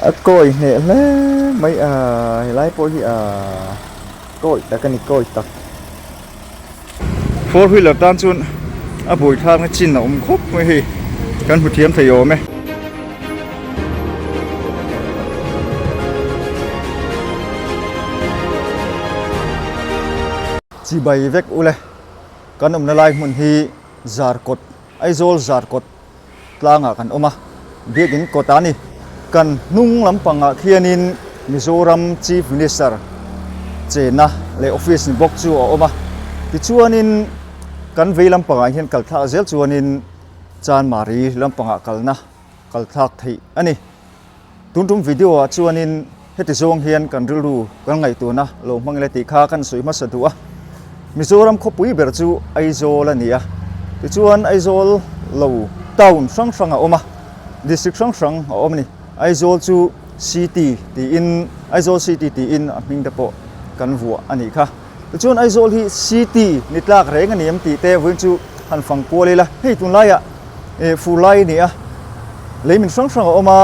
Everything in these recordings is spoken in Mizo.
A kawi hneh hle mai a helai pawh hi ahh kawi tak a ni kawi tak. Four wheeler tan chuan a buaithlakna chin a awm khawp mai hei kan hmu thiam thei awm e. Chibai vek ule kan awmna lai hmun hi Zarkawt Aizawl Zarkawt tlangah kan awm a, biakin kawt a ni. Kan hnung lampangah khianin Mizoram Chief Minister chenna leh office ni bawk chu a awm a. Tichuanin kan vei lampangah hian kal thlak zel chuanin Chanmari lampangah kalna kal thlak theih a ni. Tun tum video ah chuanin heti zawng hian kan rilru kan ngaihtuahna lo hmang ila tih kha kan sawi hmasa duh a. Mizoram khawpui ber chu Aizawl a ni a, tichuan Aizawl lo town hrang hrang a awm a, district hrang hrang a awm a ni. Aizawl chu city tiin Aizawl city tiin a hming te pawh kan vuah a nih kha. Tichuan Aizawl hi city ni tlak reng a ni em tih te vawiin chu han fang kual ila, hei tunlaiah eh fur lai a ni a, lei min hrang hrang a awm a,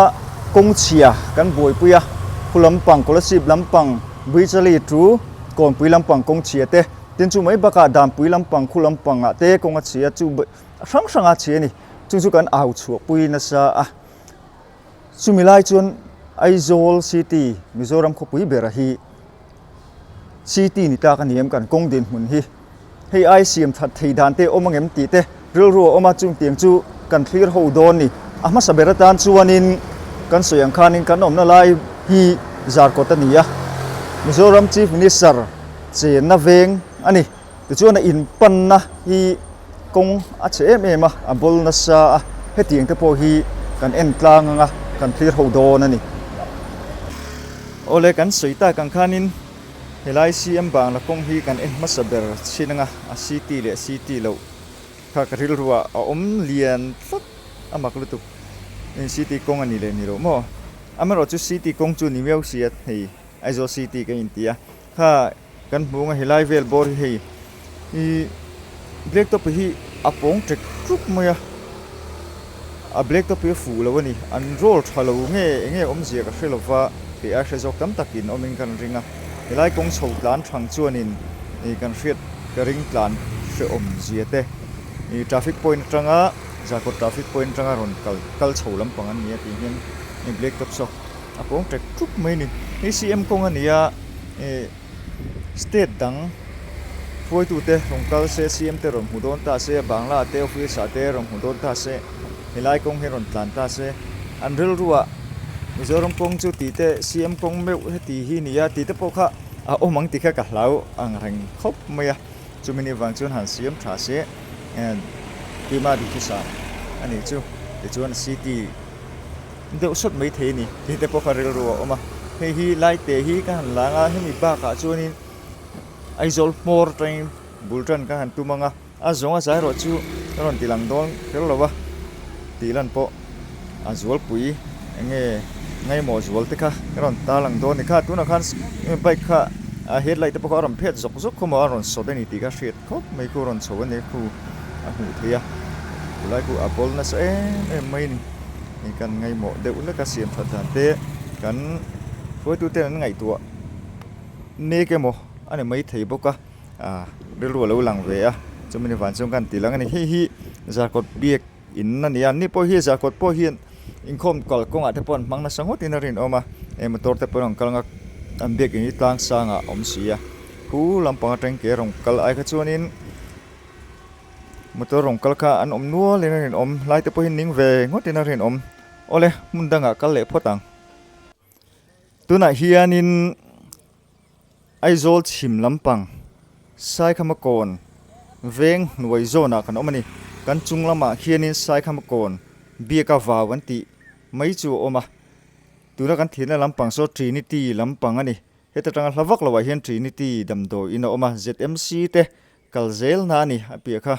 kawng chhia kan buaipui a, khu lampang Kolasib lampang Buichali chu Kawnpui lampang kawng chhia te, tin chu mai bakah Danpui lampang khu lampangah te kawng a chhia chu hrang hrang a chhia a ni, chung chu kan au chhuahpui nasa a. Chumi lai chuan Aizawl City, Mizoram khawpui bera hi City ni tlak a ni em kan kawng dinhmun hi hei ai siam that thei dan te awm angem tih te rilru a awm a, chung tiang chu kan thlir ho dawn ni. A hmasa ber atan chuanin kan sawi ang khanin kan awmna lai hi Zarkawt a ni a, Mizoram Chief Minister chenna veng a ni. Tichuan a inpanna hi kawng a chhe em em a, a bawl nasa a, hetiang te pawh hi kan en tlang anga kan thlir ho dawn a ni. Awle kan sawi tak ang khanin helai CM Bangla kawng hi kan en hmasa ber chhin anga a city leh city loh kha ka rilruah a awm lian tlat a mak lutuk. City kawng a ni leh ni loh maw? Amaherawhchu city kawng chu ni miau si a hei Aizawl city ka inti a kha Kan hmuh anga helai vel bawr hi hei ih black top hi a pawng ṭek ṭuk mai a, a black top hi a fuh lo a ni, an roll ṭha lo nge eng nge awmzia ka hre lova kei ai hre zawk tam takin awmin kan ring a, helai kawng chho tlan thang chuanin ih kan hriat ka ring tlan hrehawm zia te ih traffic point atanga Zarkawt traffic point atanga rawn kal kal chho lampang an ni a tih hian black top saw A pawng ṭek ṭuk mai a ni. Hei CM kawng a ni a, ih state dang hruaitute rawn kal se, CM te rawn hmu dawn ta se, Bangla te office ah te rawn hmu dawn ta se, helai kawng hi rawn tlan ta se, an rilruah Mizoram kawng chu tih te, CM kawng meuh heti hi ni a tih te pawh kha a awm ang tih kha ka hlau ang reng khawp mai a. Chumi ni vang chuan han siam tha se, keimah duhthusam a nih chu. Tichuan city. deuh sawt mai thei a ni tih te pawh kha rilru a awm a, hei hi lai te hi ka han lang a, hemi bakah chuanin Aizawl hmawr atangin bul tan ka han tum ang a, a zawng a zai erawh chu ka rawn ti lang dawn kher lo va, tih lan pawh a zualpui eng nge ngaimawh zual te kha ka rawn tar lang dawn a ni kha, tunah khan bike kha a headlight te pawh kha a rawn phet zawk zawk khawm a, a rawn sawt a ni tih ka hriat khawp mai khu a rawn chho a ni khu a hmuh theih a, khulai khu a bawl nasa em em mai a ni. Hei kan ngaihmawh deuh hlek a siam that dan te kan hruaitute an ngaihtuah mek emaw a ni maithei bawk a ah rilru a lo lang ve a chumi ni vang chuan kan tih lang a ni hei hi Zarkawt biak in a ni a ni pawh hi Zarkawt pawh hian inkhawm kal kawngah te pawh an hmang nasa ngawt in a rinawm a hei motor te pawh an kal ang a an biak in hi tlang sangah a awm si a khu lampang atangin ke rawn kal ai kha chuanin. Motor rawn kal kha an awm nual in a rinawm, lai te pawhin ning ve ngawt in a rinawm. Awle, hmun dangah kal leh phawt ang. Tunah hianin Aizawl chhim lampang Saikhamakawn veng hnuai zawnah kan awm a ni. Kan chung lamah khianin Saikhamakawn biaka vau an tih mai chu a awm a. Tuna kan thirna lampang saw Trinity lampang a ni. Heta tanga hla vak loah hian Trinity damdawiin a awm a, ZMC te Kal zel na a ni a piah kha.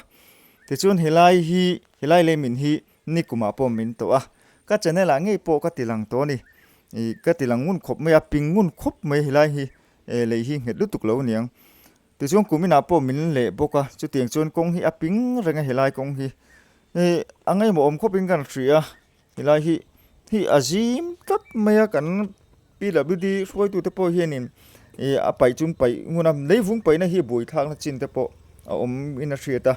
Tichuan helai hi helai lei min hi nikumah pawh min tawh a, ka channel ah ngei pawh ka ti lang tawh a ni. Ih ka ti lang ngun khawp mai a, ping ngun khawp mai helai hi eh lei hi nghet lutuk lo aniang. Tichuan kum inah pawh min leh bawk a, chutiang chuan kawng hi a ping reng a helai kawng hi. Ih a ngaimawh awm khawpin kan hria a, helai hi. Hi a zim tlat mai a kan PWD hruaitute pawh hianin ih a paih chu an paih ngun a leivung paihna hi buaithlakna chin te pawh a awm in a hriat a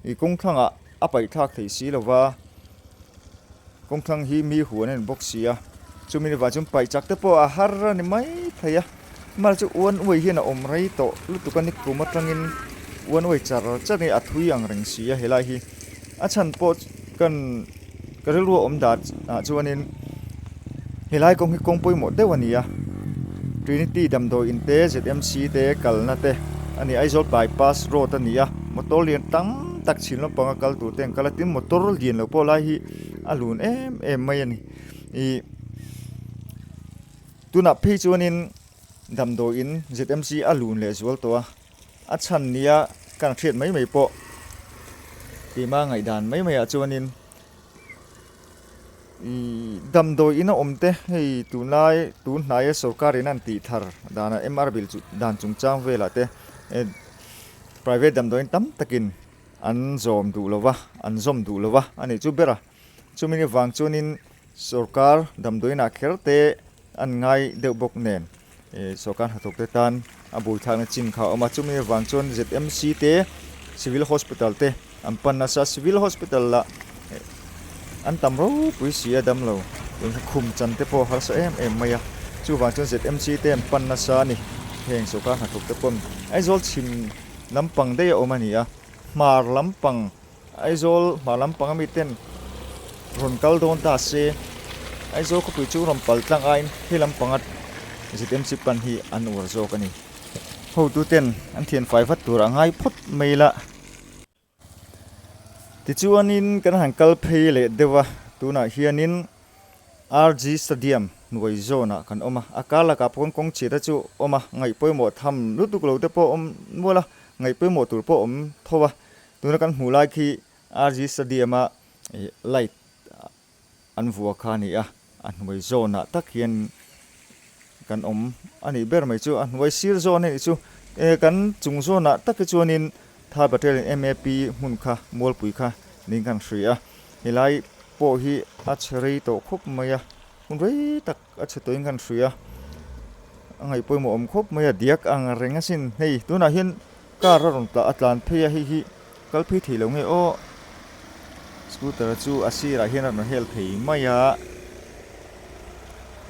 ih kawng thlangah a paih thlak theih si lo va kawng thlang hi mi huan a ni bawk si a chumi ni vang chuan paih chak te pawh a har a ni mai thei a mahse chu uan uai hian a awm rei tawh lutuk a ni kum atangin uan uai char char hi a thui ang reng si a helai hi a chhan pawh kan Ka rilru a awm dat ah chuanin helai kawng hi kawng pawimawh deuh a ni a, Trinity damdawi in te ZMC te kalna te a ni Aizawl bypass road a ni a, motor lian tam tak chhin lampanga kal tur te an kal a, tin motor lian lo pawh lai hi a lun em em mai a ni. Ih tunah phei chuanin damdawi in ZMC a lun leh zual tawh a. A chhan nia kan hriat mai mai pawh keimah ngaihdan mai maiah chuanin ih damdawi in a awm te hei tunlai tun hnaia sorkar in an tih thar danah MR bill chu dan chungchang velah te private damdawiin tam takin an zawm duh lo va an zawm duh lo va a nih chu ber a chumi avang chuanin sorkar damdawiinah kher te an ngai deuh bawk nen. Ih sawrkar hnathawk te tan a buaithlakna chin kha a awm a chumi avang chuan ZMC te civil hospital te an pan nasa civil hospital lah an tam ropui si a damlo tun kha khum chan te pawh a harsa em em mai a chuvang chuan ZMC te an pan nasa a ni heng sawrkar hnathawk te pawn Aizawl chhim lampang daih a awm a ni a hmar lampang Aizawl hma lampang ami ten rawn kal dawn ta se, Aizawl khawpui chu rawn pal tlang aiin he lampanga ZMC pan hi an uar zawk a ni. Hotu ten an thian fai vat tur a ngai phawt mai la. Tichuanin kan han kal phei leh deuh a, tunah hianin RG Stadium hnuai zawnah kan awm a, a kar lakah pawh kawng chhiat a chu awm a, ngaih pawimawh tham lutuk lo te pawh awm nual a, ngaih pawimawh tur pawh awm tho a. Tuna kan hmuh lai khi RG Stadium a light an vua kha a ni a, a hnuai zawnah tak hian kan awm a nih ber mai chu, a hnuai sir zawn a nih chu. E kan chung zawnah tak hi chuanin Thai Battalion MAP hmun kha Mualpui kha niin kan hria a, helai pawh hi a chhe rei tawh khawp mai a, hmun rei tak a chhe tawhin kan hria a, a ngaih pawimawh awm khawp mai a, diak ang reng asin hei tunah hian Car a rawn tah a tlan phei a hei hi kal phei thei lo nge aw scooter chu a sirah hian a rawn hel thei mai a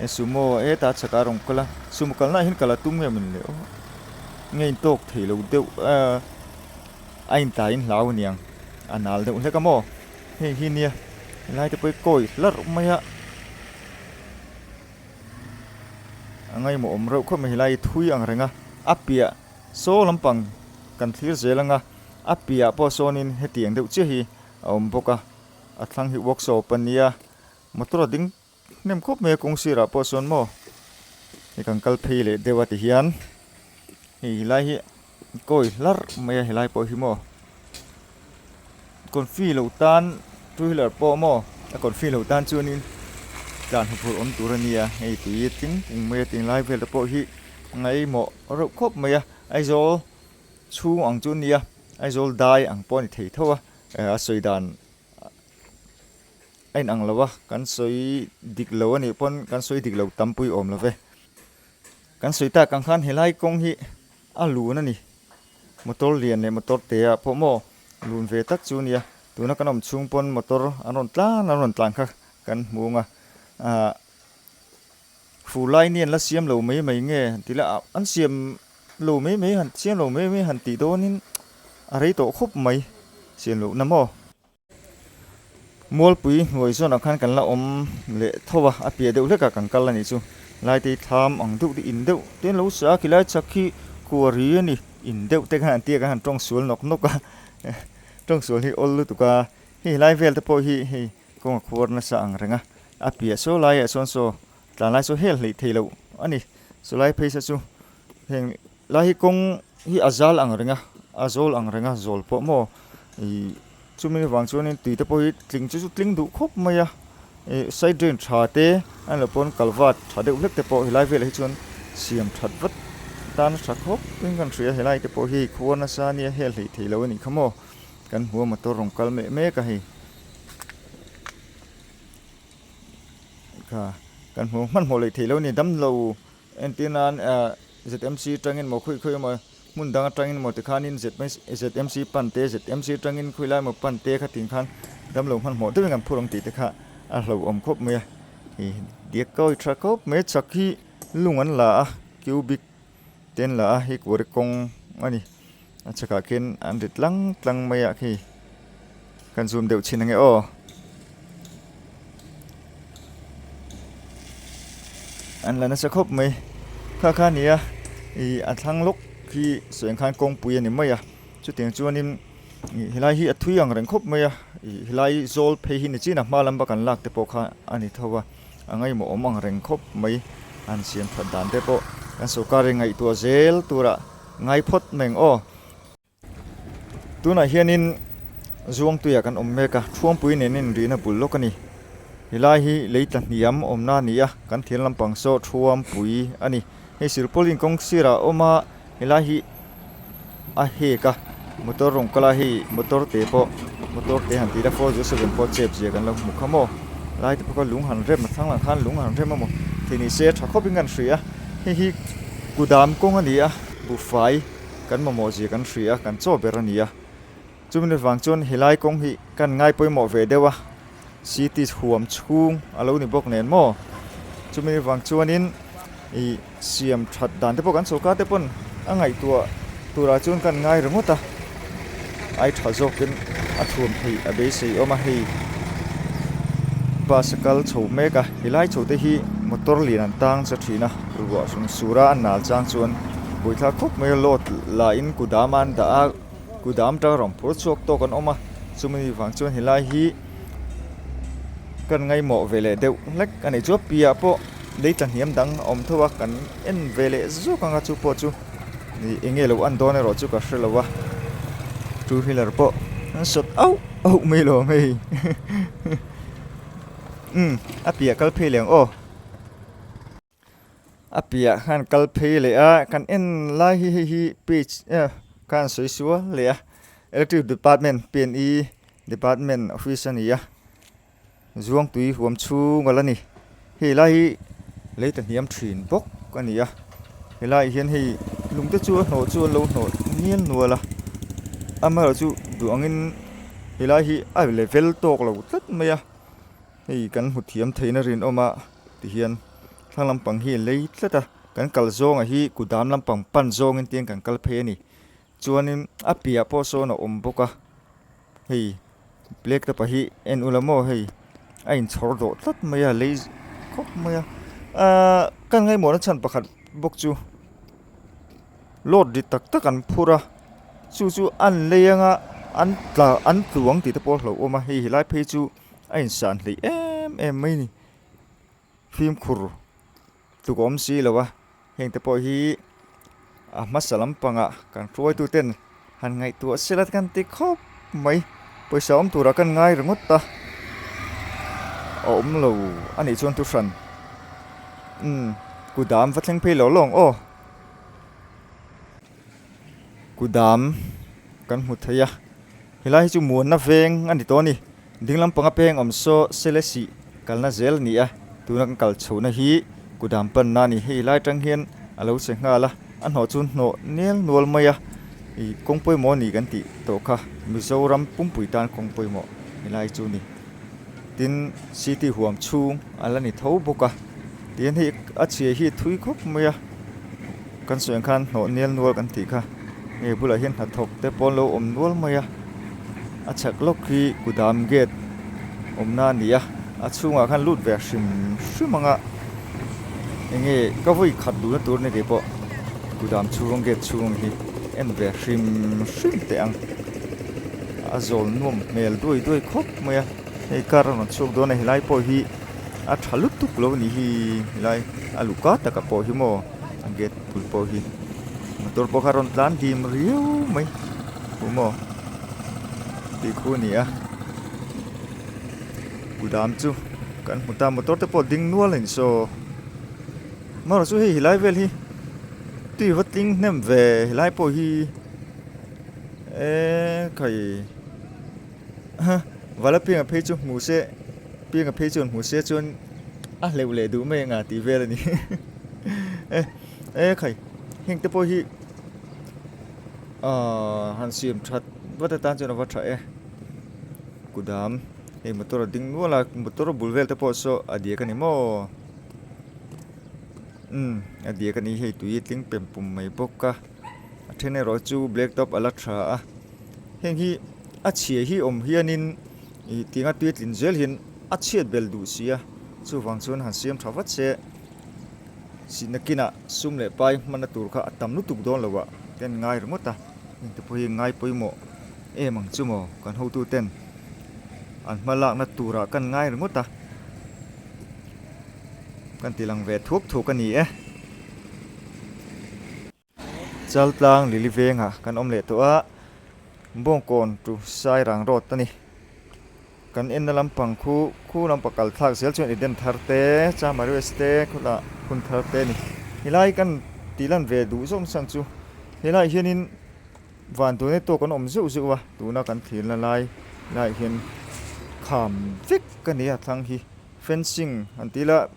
e sumo heta chhakah a rawn kal a sumo kalna ah hian kal a tum nge mawni le aw nge in tawk thei lo deuh a a intlaiin hlau aniang a nal deuh hlek a maw hei hi nia helai te pawh hi kawi hlarh mai a. A ngaimawh awm reuh khawp mai helai hi thui ang reng a a piah Saw lampang kan thlir zel anga a piahah pawh sawnin hetiang deuh chiah hi a awm bawk a, a thlang hi workshop a nia, motor a ding hnem khawp mai a kawng sirah pawh sawn maw hei kan kal phei leh deuh a ti hian hei helai hi kawi hlarh mai a helai pawh hi maw confi lo tan two wheeler pawh maw a confi lo tan chuanin tlan huphurh awm tur a nia hei tui a tling pung mai a tinglai vel te pawh hi ngaihmawh reuh khawp mai a, Aizawl chhung ang chu nia, Aizawl dai ang pawh a ni thei tho a, a sawi dan a inang lo a, kan sawi dik lo a nih pawn kan sawi dik lo tampui awm lo ve. Kan sawi tak ang khan helai kawng hi a lun a ni, motor lian leh motor te ah pawh maw lun ve tak chu nia, tuna kan awm chhung pawn motor an rawn tlan an rawn tlan kha kan hmu ang a, ah. Fur lai ni an la siam lo mai mai nge han ti la, an siam lo mai mai han siam lo mai mai han tih dawnin a rei tawh khawp mai siam loh na maw. Mualpui hnuai zawnah khan kan la awm leh tho a, a piah deuh hlekah kan kal a nih chu. Laitei thlam ang deuh te in deuh te an lo sa a, khilai chak khi kuari a ni, in deuh te khan an tia kan han tawng sual nawk nawk a, tawng sual hi awl lutuk a, hei helai vel te pawh hi hei Kawng a khuar nasa ang reng a, a piah saw laiah chuan saw tlan lai saw hel hleih thei loh a ni. Saw lai phei sa chu heng lai hi kawng hi a zal ang reng a, a zawl ang reng a, zawl pawh maw ih chumi avang chuanin tui te pawh hi tling chu chu tling duh khawp mai a, ih side drain tha te a ni loh pawn kalvat tha deuh hlek te pawh helai velah hi chuan siam that vat tan a tha khawp in kan hria helai te pawh hi khuar nasa ania hel hleih thei loh a nih kha maw kan hmu a motor rawn kal mek mek a hei. Kha kan hmu hmanhmawh leh theih lo a ni. Damlo entir nan ZMC atangin maw khawi khawi emaw hmun dang atangin maw tikhanin ZMC pan te ZMC atangin khawi lai emaw pan te khatin khan damlo hmanhmawh deuhin kan phur ang tih te kha a hlauhawm khawp mai a. Hei diak kawi tha khawp mai a chak hi lung an la a cubic te an la a hei kuari kawng a ni. A chhakah khian an ri tlang tlang mai a khi kan zoom deuh chhin ange aw. An la nasa khawp mai kha kha a ni a ih a thlang lawk khi sawi ang khan kawngpui a ni mai a chutiang chuanin ih helai hi a thui ang reng khawp mai a ih helai zawl phei hi ni chin a hma lamba kan lak te pawh kha a ni tho a a ngaihmawh awm ang reng khawp mai an siam that dan te pawh kan sorkar in ngaihtuah zel turah. Ngai phawt mai ang aw. Tunah hianin Zuangtuiah kan awm mek a, Thuampui nen inrihna bul lawk a ni. Helai hi lei tla hniam awmna a ni a, kan thian lampang saw Thuampui a ni. Hei Silpauline kawng sirah a awm a, helai hi a hek a, motor rawn kal a, hei motor te pawh motor te han tih ila 407 pawh chep zia kan lo hmu kha maw. Lai te pawh kha lung han rem a thlang lang khan lung han rem a maw thei ni se a tha khawpin kan hria a, hei hi Kudam kawng a ni a, buhfai kan mamawh zia kan hria a, kan chaw ber a ni a. Chumi vang chuan helai kawng hi kan ngai pawimawh ve deuh a, city huam chhung a lo ni bawk nen maw. Chumi vang chuanin ih siam that dan te pawh kan sawrkar te pawn a ngaihtuah turah chuan kan ngai ringawt a, ai tha zawkin a thuam theih a beisei awm a, hei bus a kal chho mek a, helai chho te hi motor lian an tang cha thin a, ruah hring sur a an nal chang chuan buaithlak khawp mai a load la in kudam a an dah a, kudam atanga rawn phur chhuak tawk an awm a, chumi vang chuan helai hi kan ngaihmawh ve leh deuh hlek a ni chu a piah pawh lei tla hniam dang a awm tho a kan en ve leh zawk ang a chu pawh chu ih eng nge lo an dawn erawh chu ka hre lo a two wheeler pawh an sawt auh auh mai lo ang hei umm a piah kal phei leh ang aw. A piah khan kal phei leh a kan en lai hi hei hi page eh khan sawi sual leh a electric department P&E department office a ni a Zuangtui huam chhung a la ni hei lai hi lei ta hniam thin bawk a ni a helaiah hian hei lung te chu a hnawh chu an lo hnawh nial nual a amaherawhchu duh angin helai hi a level tawk lo tlat mai a. Hei kan hmu thiam theihna rinawm a tihian thlang lampang hi a lei tlat a, kan kal zawnga hi kudam lampang pan zawngin tiang kan kal phei a ni. Chuanin a piah pawh sawn a awm bawk a, hei black te pahnih en ula maw hei a inchhawr dawh tlat mai a lei khawp mai a, ahh kan ngaimawhna chhan pakhat bawk chu load ri tak tak an phur a, chu chu an lei anga an tla an tluang tih te pawh a hlauhawm a, hei helai phei chu. A insan hleih em em mai ni. Fimkhur tluk a awm si lo a, heng te pawh hi a hmasa lampangah kan hruaitu ten han ngaihtuah sela kan ti khawp mai. Pawisa awm turah kan ngai ringawt a, a awm lo a nih chuan thuhran umm kudam va thleng phei lo lawng aw. Kudam kan hmu thei a. Helai hi chu muanna veng a ni tawh a ni. Ding lampanga peng awm saw Selesih kalna zel a ni a, tuna kan kal chhohna hi kudam panna a ni. Hei lai atang hian a lo che nghal a, a hnawh chu hnawh nel nual mai a, ih kawng pawimawh a ni kan tih tawh kha Mizoram pumpui tan kawng pawimawh helai chu a ni. Tin, city huam chhung a la ni tho bawk a, tihian hei a chhia hi a thui khawp mai a, kan sawi ang khan hnawh nel nual kan tih kha hei bulah hian hnathawk te pawh an lo awm nual mai a, a chhak lawk hi kudam gate awmna a ni a, a chhungah khan lut ve hrim hrim ang a, eng nge ka vawi khat duhna tur a ni keipawh kudam chhung gate chhung hi en ve hrim hrim teh ang. A zawl nuam hmel duai duai khawp mai a, hei car a rawn chhuak dawn a helai pawh hi a tha lutuk lo a ni hi helai a luhka taka pawh hi maw a gate bul pawh hi motor pawh kha a rawn tlan dim riau mai huh maw tih khu a ni a kudam chu kan hmu ta motor te pawh ding nual a ni saw marawh chu hei helai vel hi tui va tling hnem ve helai pawh hi. Eee khai ha vala pianga phei chu hmu se pianga phei chuan hmu se chuan A hleuh leh duh mai anga tih vel a ni. E e khai heng te pawh hi ahh han siam that vat atan chuan a va tha e. Kudam hei motor a ding nual a motor bul vel te pawh saw a diak a ni maw? Umm a diak a ni hei tui a tling pem pum mai bawk a a then erawh chu black top a la tha a heng hi a chhia hi awm hianin ih tianga tui a tlin zel hian a chhiat bel duh si a chuvang chuan han siam tha vat se sihna kinah sum leh pai hmanna tur kha a tam lutuk dawn lo ah te an ngai ringawt a heng te pawh hi ngai pawimawh em ang chu maw kan hotu ten an hma lakna turah kan ngai ringawt a kan ti lang ve thuak thuak a ni e. Chaltlang Lili vengah kan awm leh tawh a, Bawngkawn to Sairang road a ni. Kan enna lampang khu khu lampang kal thlak zel chuan Eden thar te, Chamari West te khawlah hun thar te a ni. Helai kan tih lan ve duh zawk chhan chu helaiah hianin van tuna tawk an awm zeuh zeuh a, tuna kan thirna lai laiah hian kham vek a ni a thlang hi fencing an tih la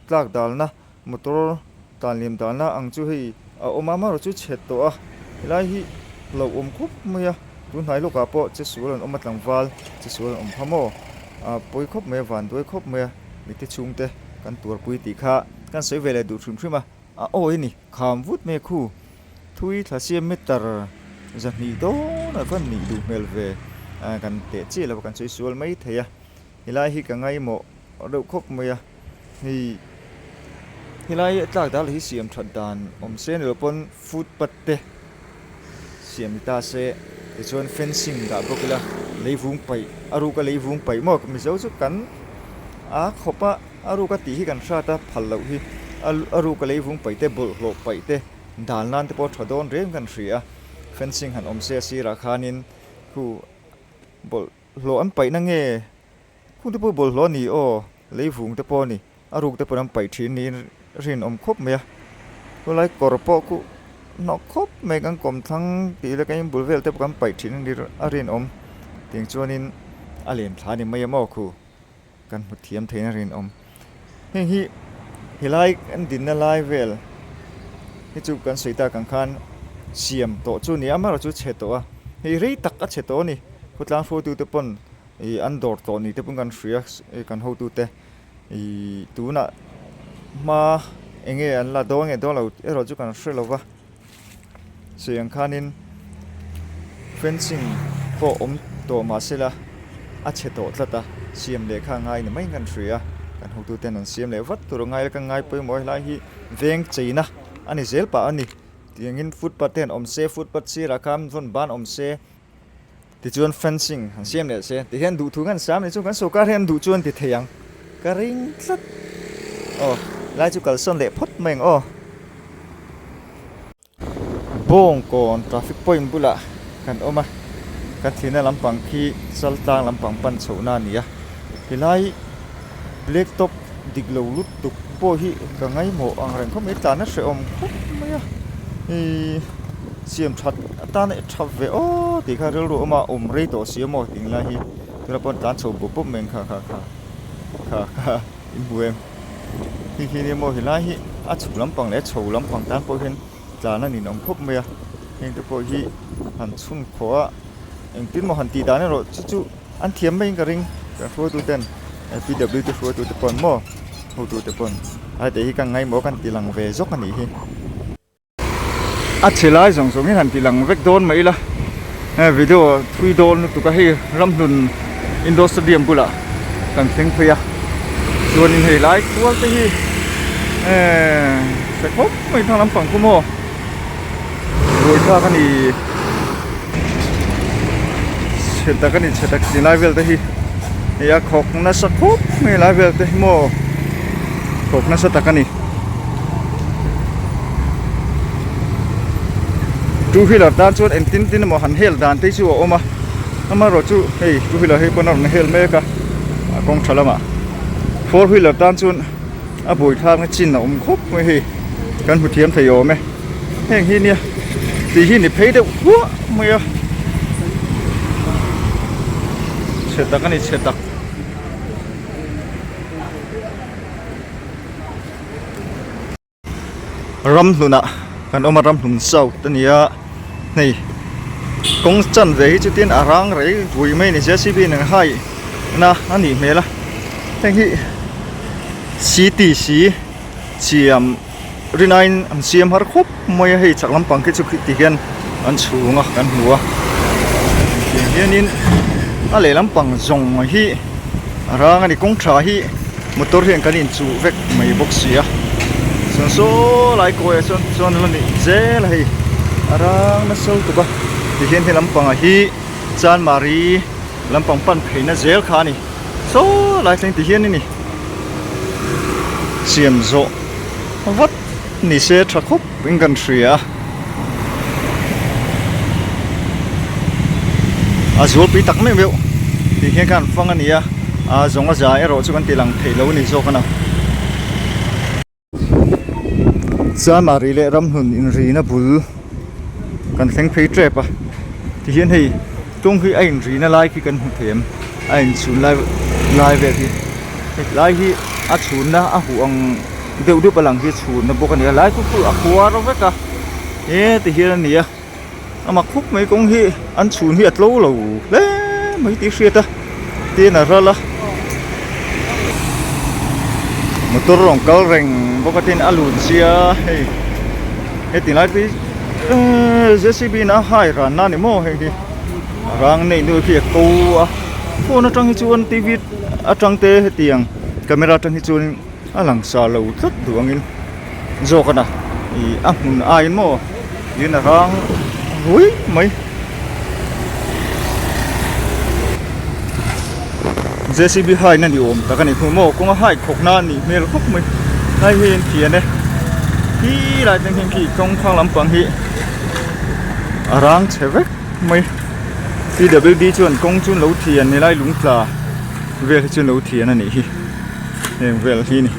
tlak dalna Motor tan liam dahna ang chu hei a awm a, amaherawh chu chhe tawh a, helai hi hlauhawm khawp mai a, tun hnai lawkah pawh che sual an awm a tlangval che sual an awm kha maw, a pawi khawp mai a, vanduai khawp mai a, mite chhungte kan tuarpui tih kha kan sawi ve leh duh hrim hrim a, a awi a ni, kham vut mai a khu thui thla siam meter 200 dawn a van nih duh hmel ve, kan teh chiah lo a kan sawi sual mai thei a, helai hi ka ngaimawh reuh khawp mai a. Hei helai a tlak dal hi siam that dan awm se ni lo pawn footpath te siam ni ta se tichuan fencing dah bawk ila leivung paih a ruka leivung paih maw mizo chu kan a khawp a a ruka tih hi kan hrat a phal loh hi a ruka leivung paih te bawlhhlawh paih te dal nan te pawh tha dawn reng kan hria a fencing han awm se a sirah khanin khu bawlhhlawh an paihna nge. Khung te pawh bawlhhlawh a ni aw, leivung te pawh a ni, a ruk te pawh an paih thin niin rinawm khawp mai a, khawlai kawr pawh khu hnawk khawp mai kan kawm thlang tih leh kan inbul vel te pawh kan paih thin a ni a rinawm tiang chuanin a len thla a ni mai a maw khu kan hmu thiam theiin a rinawm. Heng hi helai kan dinna lai vel hi chu kan sawi tak ang khan siam tawh chu a ni a, amaherawhchu chu chhe tawh a, hei rei tak a chhe tawh a ni, khawtlang hruaitute pawn Ih an dawr tawh ni te pawn kan hria kan hotute ih tunah hma eng nge an la dawn nge dawn lo erawh chu kan hre lo va sawi ang khanin fencing pawh awm tawh mah sela a chhe tawh tlat a siam leh kha a ngai ni mai kan hria kan hotuten an siam leh vat tur a ngai la ka ngai pawimawh helai hi veng cheina a ni zel pah a ni tiangin footpath te han awm se footpath sirah khan vawn ban awm se. Tichuan fencing han siam leh se tihian duhthu kan sam leh chu kan sorkar hian duh chuan ti thei ang ka ring tlat aw lai chu kalsawn leh phawt mai ang aw. Bawngkawn traffic point bulah kan awm a kan thihna lampang khi Chaltlang lampang pan chhohna a ni a helai black top dik lo lutuk pawh hi ka ngaihmawh ang reng khawp mai tlan a hrehawm khawp mai a hei siam that atana i tha ve aw tih kha rilru a awm a awm rei tawh si a maw tih lai hi tunah pawh tlan chho bup bup mai ang kha kha kha kha kha in hmu em hei hi nia maw helai hi a chhuk lampang leh a chho lampang tan pawh hian tlan a ninawm khawp mai a heng te pawh hi han chhun khawh a engtin maw han tih dan erawh chu chu an thiam maiin ka ring kan hruaitu ten P W te hruaitu te pawn maw hotu te pawn hete hi ka ngaimawh kan ti lang ve zawk a nih hi. A chhe lai zawng zawng hi han ti lang vek dawn mai ila he video thui dawn lutuk a hei ramhlun indoor stadium bulah kan thleng phei a chuanin hei lai kual te hi ehh hre khawp mai thlang lampang khu maw buaithlak a ni chhe tak a ni chhe tak ti lai vel te hi hei a khawk nasa khawp mai lai vel te hi maw khawk nasa tak a ni two wheeler tan chuan engtin tin emaw han hel dan te chu a awm a amaherawh chu hei two wheeler hei pawn a rawn hel mek a a kawng tha lamah four wheeler tan chuan a buaithlakna chin a awm khawp mai hei kan hmu thiam thei awm e heng hi nia tih hi ni phei deuh huah mai a chhe tak a ni chhe tak. Ramhlunah kan awm a, Ramhlun South a ni a, hei kawng chanve hi chutin a rang rei rui mai a ni JCB in an hai na a nih hmel a, heng hi CTC siam rinaiin an siam har khawp mai a, hei chak lampang khi chu ti hian an chhung a kan hmu a tiang hianin a lehlam pang zawng hi a rang a ni kawng tha hi motor hian kan inchuh vek mai bawk si a chuan saw lai kawiah chuan chuan a la nih zel a hei a rang nasa lutuk a ti hian he lampangah hi chanmari lampang pan pheina zel kha a ni. Saw lai thleng ti hian a ni. Siam zawh vat ni se tha khawp in kan hria a. A zualpui tak meuh meuh tih hian khan fang a ni a, a zawng a za erawh chu kan ti lang theih lo a ni zawk a na. Chanmari leh ramhlun inrina bul kan thleng phei tep a tihian hei tung hi a inrina lai khi kan hmu thei em a inchhun lai lai vel hi hetlai hi a chhunna a huh ang deuh deuh a lang hi chhunna bawk a ni a lai khu chu a khuar vek a he tihian a ni a. A mak khawp mai kawng hi an chhun hi a tlo lo hle mai tih hriat a tin a ral a motor rawn kal reng bawk a tin a lun sia hei heti lai te hi ehh JCB in a hai ran na a ni maw hei hi a rang neih nu khi a ko a phone atang hi chuan T V atang te hetiang camera atang hi chuan in a lang sa lo tlat duh angin zawk a na ih a hmun aiin maw in a rang ruai mai JCB hai na ni awm tak a ni hmu maw kawnga hai khawk na a nih hmel khawp mai hei hi an thian e khi lai te hian khi kawng thlang lampang hi a rang chhe vek mai PWD chuan kawng chu an lo thian helai lung tla vel hi chu an lo thian a nih hi. Heng vel hi ni.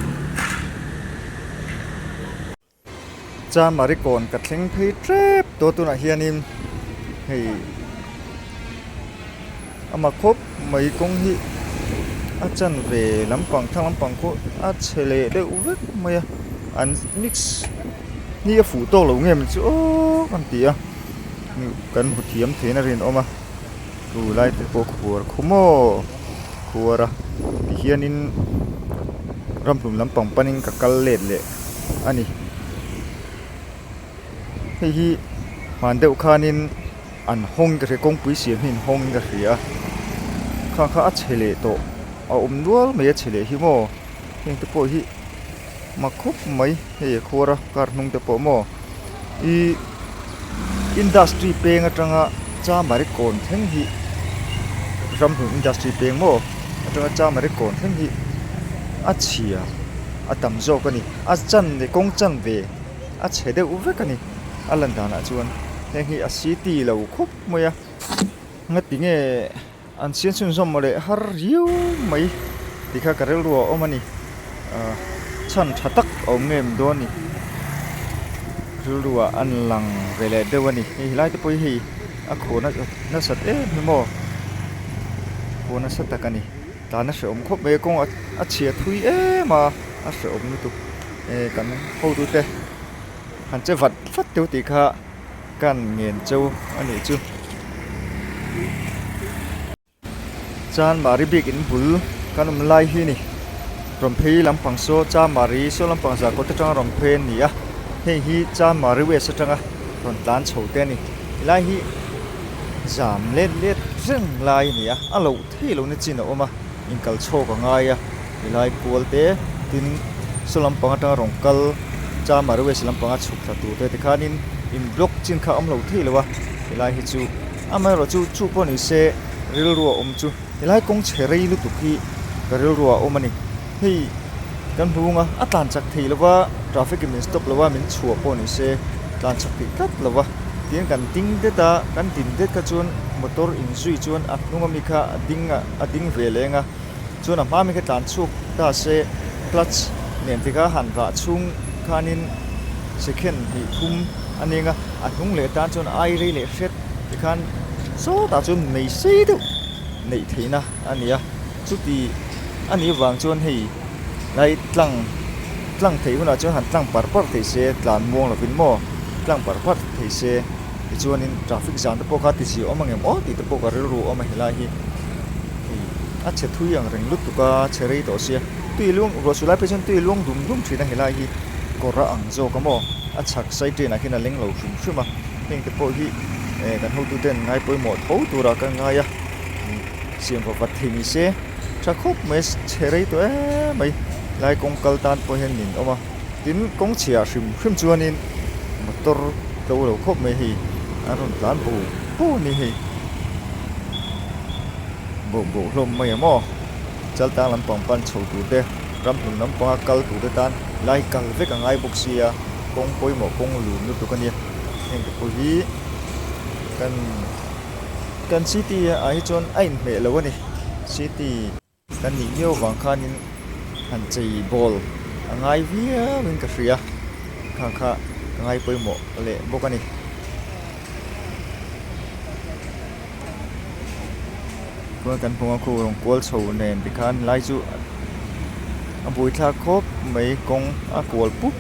Chamari kawn ka thleng phei tep tawh tunah hianin hei a mak khawp mai kawng hi a chanve lampang thlang lampang pawh a chhe leh deuh vek mai a an mix hi a fuh tawk lo nge maw chu aw kan ti a kan hmu thiam theiin a rinawm a. Chu lai te pawh khuar khu maw khuar a tihianin ramhlun lampang panin ka kal let leh a ni hei hi hman deuh khanin an hawng ka hria kawngpui siam hi an hawng in ka hria a khang kha a chhe leh tawh a awm nual mai a chhe leh hi maw heng te pawh hi mak khawp mai hei a khuar a car hnung te pawh maw ihh industry peng atanga chamari kawn thleng hi ramhlun industry peng maw atanga chamari kawn thleng hi a chhia a tam zawk a ni a chan kawng chanve a chhe deuh vek a ni a lan danah chuan heng hi a city lo khawp mai a ngati nge An siam chhunzawm mawle har riau mai tih kha ka rilru a awm a ni. Ahh chhan tha tak a awm ngem dawn a ni. Rilru ah an lang ve leh deuh a ni. Hei helai te pawh hi hei a khaw nasat em hi maw khaw nasa tak a ni. Tlan a hrehawm khawp mai a kawng a chhia thui em a a hrehawm lutuk e kan hotute han che vat vat deuh tih kha. Kan ngen cheu a nih chu. Chanmari bik in bul kan awm lai hi ni. Rawn phei lampang saw Chanmari saw lampang zarkawt atanga rawn phei a ni a. Heng hi Chanmari west atanga rawn tlan chho te a ni. Helai hi zam let let reng lai a ni a. A loh theih lohna chin a awm a. Inkal chhawk a ngai a. Helai kual te tin saw lampang atanga rawn kal Chamari west lampanga chhuk thla tur te tikhanin in block chin kha a awm lo thei lo a helai hi chu amaherawh chu chu pawh ni se rilru a awm chu helai kawng chhe rei lutuk hi ka rilru ah a awm a ni hei kan hnung a a tlan chak thei lo va traffic in min stop lo a min chhuah pawh ni se tlan chak thei tlat lo va tin kan ding det a kan din det kha chuan motor in zui chuan a hnung ami kha a ding a a ding ve leng a. Chuan a hma mi kha tlan chhuak ta se clutch nen te kha han rah chhung khanin second hnih thum a ning a, a hnung leh tan chuan ai rei leh hret tikhan sawtah chuan nei sei deuh neih theihna a ni a, chuti a nih vang chuan hei lai tlang. tlang theih hunah chuan han tlang par par thei se tlan muang lovin maw tlang par par thei se tichuanin traffic zan te pawh kha ti zia awm ang em aw tih te pawh ka rilru a awm a helai hi hei a chhe thui ang reng lutuk a chhe rei tawh sia tui luang ruah su lai phei chuan tui luang dum dum thin a helai hi kawr a ang zawk a maw a chhak side train ah khian a leng lo hrim hrim a heng te pawh hi eh kan hotuten ngai pawimawh tho turah ka ngai a siam va vat thei ni se. Tha khawp mai chhe rei tawh em mai lai kawng kal tan pawh hian min awm a tin kawng chhiah hrim hrim chuanin motor tlo lo khawp mai hei a rawn tlan bo bo a ni hei boh boh hlawm mai ang maw chaltang lampang pan chho tur te ramhlun lampanga kal tur te tan lai kal vek a ngai bawk sia kawng pawimawh kawng lun lutuk a nia heng te pawh hi kan. Kan city ah hi chuan a inhmeh lo a ni. City kan nih miau vang khanin han chei bawl a ngai viauin ka hria. Kha kha ka ngai pawimawh leh bawk a ni. Chuan kan hmu a khu rawn kual chho nen tikhan lai chu a buaithlak khawp mai kawng a kual pup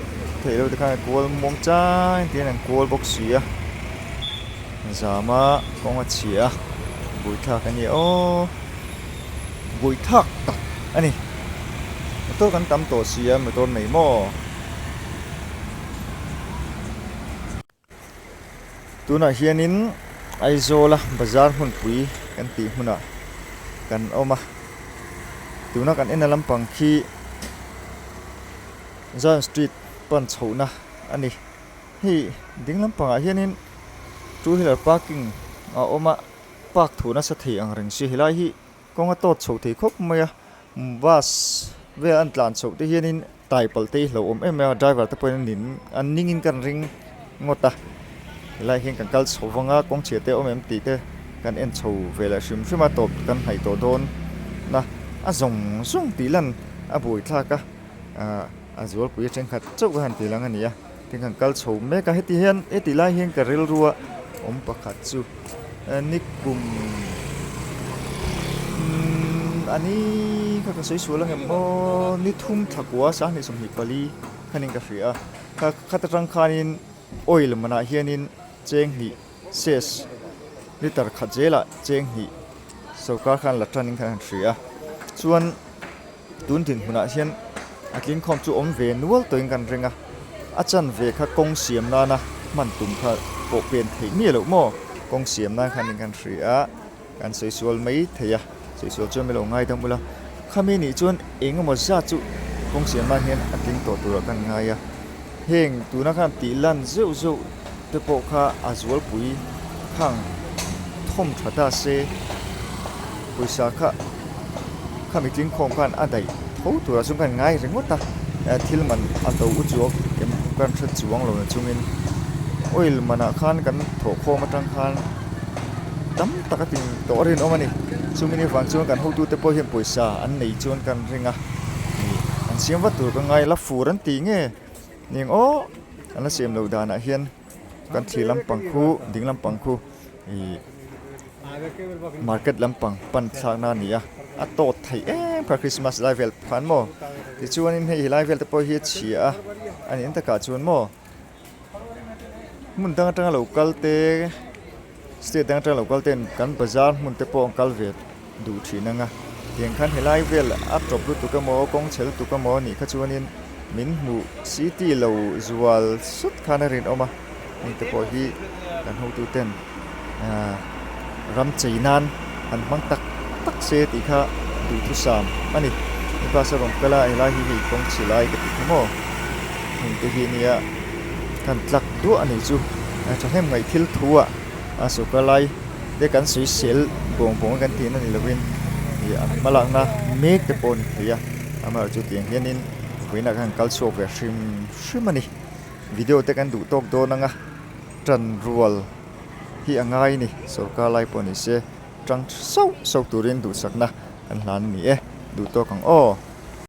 theih loh tikhan a kual muang chang tiin an kual bawk si a. Zama kawng a chhia a, buaithlak a ni aw, buaithlak tak a ni. Motor kan tam tawh si a, motor nei maw? Tunah hianin Aizawla bazar hmunpui kan tih hmunah kan awm a, tuna kan en na lampang khi Zion Street pan chhohna a ni. Hei ding lampangah hianin two wheeler parking a awm a park thu nasa thei ang reng si helai hi kawng a tawt chho thei khawp mai a bus vel an tlan chhoh te hianin tai palh te hi hlauh awm em em a driver te pawhin an nin an ningin kan ring ngawt a helai hian kan kal chho vang a kawng chhia te a awm em tih te kan en chho ve leh hrim hrim a tawp kan hnaih tawh dawn a a zawng zawng tih lan a buaithlak a ahh a zualpui a thenkhat chauh ka han tih lang a ni a. Tin kan kal chho mek a heti hian heti lai hian ka rilrua awm pakhat chu nikum umm a ni kha ka sawi sual angem aw ni thum thla kua sanghnih 24 khanin ka hria a kha khat atang khanin oil manah hianin cheng hnih ses liter khat zelah cheng hnih sorkar khan la tanin khan han hria a chuan. Tun dinhmunah hian a tlingkhawm chu awm ve nual tawhin kan ring a, a chanve kha kawng siam nana hman tum kha pawh pen theih miah loh maw? Kawng siam nan khan in kan hria a, kan sawi sual mai thei a, sawi sual chuan milo ngaidam ula, khami nih chuan eng emaw zat chu kawng siam nan hian a tling tawh turah kan ngai a, heng tuna khan tih lan zeuh zeuh te pawh kha a zualpui khang thawm tha ta se pawisa kha khami tlingkhawm khan a daih tho turah chuan kan ngai ringawt a thil man a to u chuak em kan hre chuang lo na chungin oil manah khan kan thawhkhawm atang khan tam tak a tin tawh a rinawm a ni chumi ni vang chuan kan hotute pawh hian pawisa an nei chuan kan ring a an siam vat tur ka ngai la fur an tih nge. Ning aw an la siam loh danah hian kan thlir lampang khu ding lampang khu ih market lampang pan thlakna a ni a a tawt theih em kha christmas lai vel khan maw tichuanin hei helai vel te pawh hi a chhia a a nih takah chuan maw hmun dang atanga lo kal te State dang atanga lo kal ten kan bazar hmun te pawh an kal ve duh thin ang a, tiang khan helai vel a tawp lutuk emaw kawng chhe lutuk emaw anih kha chuanin min hmuh city lo zual sut khan a rinawm a, heng te pawh hi kan hotu ten ahh ram chei nan han hmang tak tak se tih kha duhthusam a ni. He bus a rawn kal a helai hi hei kawng chhe lai ka tih kha maw heng te hi ania kan tlak duah a nih chu thahnem ngaih thil thu ah a sawrkar lai te kan sawi sel bawng bawng a kan tihna ni lovin ih an hma lakna mek te pawh a ni thei a amaherawhchu tiang hianin vawiinah khan kal chhuak ve hrim hrim a ni video te kan duh tawk dawn ang a tan rual hi a ngai a ni sawrkar lai pawh ni se tang sauh sauh turin duhsakna kan hlan a ni e duh tawk ang aw.